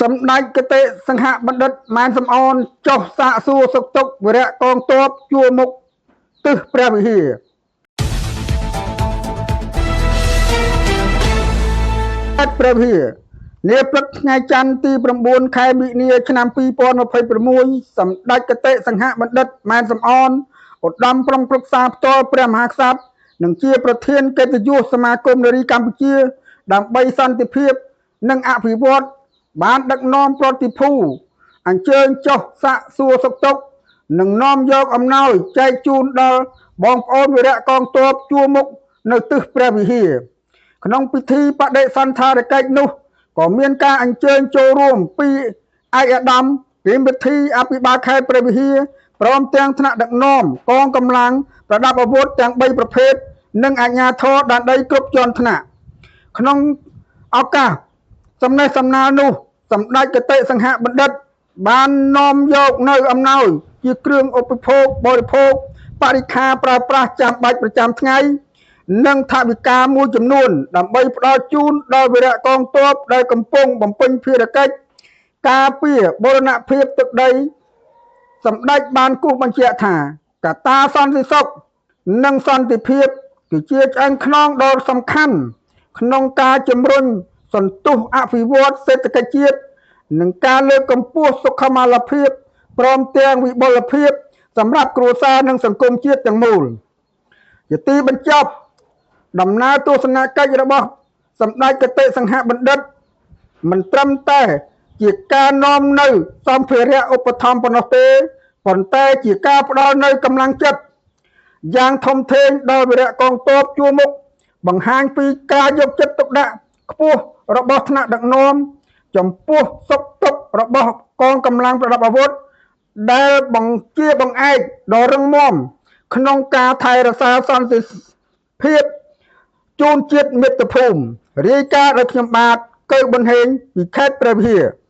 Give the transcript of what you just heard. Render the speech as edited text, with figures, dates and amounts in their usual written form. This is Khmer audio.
សម្ដេចគតិសង្ហបណ្ឌិតម៉ែនសំអនចុះសាកសួរសុខទុក្ខវរៈកងទ័ពជួរមុខទិសព្រះវិហារខេត្តព្រះវិហារនាព្រឹកថ្ងៃច័ន្ទទី9ខែមិនិនាឆ្នាំ2026សម្ដេចគតិសង្ហបណ្ឌិតម៉ែនសំអនឧត្តមក្រុមប្រឹក្សាផ្ទាល់ព្រះមហាក្សត្រនិងជាប្រធានកិត្តិយសសមាគមនារីកម្ពុជា ដើម្បីសន្តិភាពនិងអភិវឌ្ឍបានដឹកនាំប្រតិភូអញ្ជើញចុះសាកសួរសុខទុក្ខនិងនាំយកអំណោយចែកជូនដល់បងប្អូនវីរៈកងទ័ពជួរមុខនៅទិសព្រះវិហារក្នុងពិធីបដិសណ្ឋារកិច្ចនោះក៏មានការអញ្ជើញចូលរួមពីឯកឧត្តមគិមវិធីអភិបាលខេត្តព្រះវិហារព្រមទាំងថ្នាក់ដឹកនាំកងកម្លាំងប្រដាប់អាវុធទាំង3ប្រភេទនិងអាជ្ញាធរដែនដីគ្រប់ជាន់ថ្នាក់ក្នុងឱកាសសំណេះសំណាលនោះសម្ដេចគតិសង្ហបណ្ឌិតបាននាំយកនៅអំណោយជាគ្រឿងឧបភោគបរិភោគបរិខាប្រើប្រាស់ចាំបាច់ប្រចាំថ្ងៃនិងថវិកាមួយចំនួនដើម្បីផ្ដល់ជូនដល់វីរៈកងទ័ពដែលកំពុងបំពេញភារកិច្ចការពារបូរណភាពទឹកដីសម្ដេចបានគូសបញ្ជាក់ថាកត្តាសន្តិសុខនិងសន្តិភាពគឺជាឆ្អឹងខ្នងដ៏សំខាន់ក្នុងការជំរុញសន្ទុះអភិវឌ្ឍសេដ្ឋកិច្ចជាតិនិងការលើកកម្ពស់សុខុមាលភាពព្រមទាំងវិបុលភាពសម្រាប់គ្រួសារនិងសង្គមជាតិទាំងមូលជាទីបញ្ចប់ដំណើរទស្សនកិច្ចរបស់សម្ដេចគតិសង្ហបណ្ឌិតមិនត្រឹមតែជាការនាំនៅសម្ភារៈឧបត្ថម្ភប៉ុណ្ណោះទេប៉ុន្តែជាការផ្ដល់នៅកម្លាំងចិត្តយ៉ាងធំធេងដល់វីរៈកងទ័ពជួរមុខបង្ហាញពីការយកចិត្តទុកដាក់ខ្ពស់របស់ថ្នាក់ដឹកនាំចំពោះសុខទុក្ខរបស់កងកម្លាំងប្រដាប់អាវុធដែលបង្ជាបង្អែកដ៏រឹងមាំក្នុងការថែរក្សាសន្តិភាពជូនជាតិមាតុភូមិរាយការណ៍ដោយខ្ញុំបាទកៅប៊ុនហេងពីខេត្តព្រះវិហារ។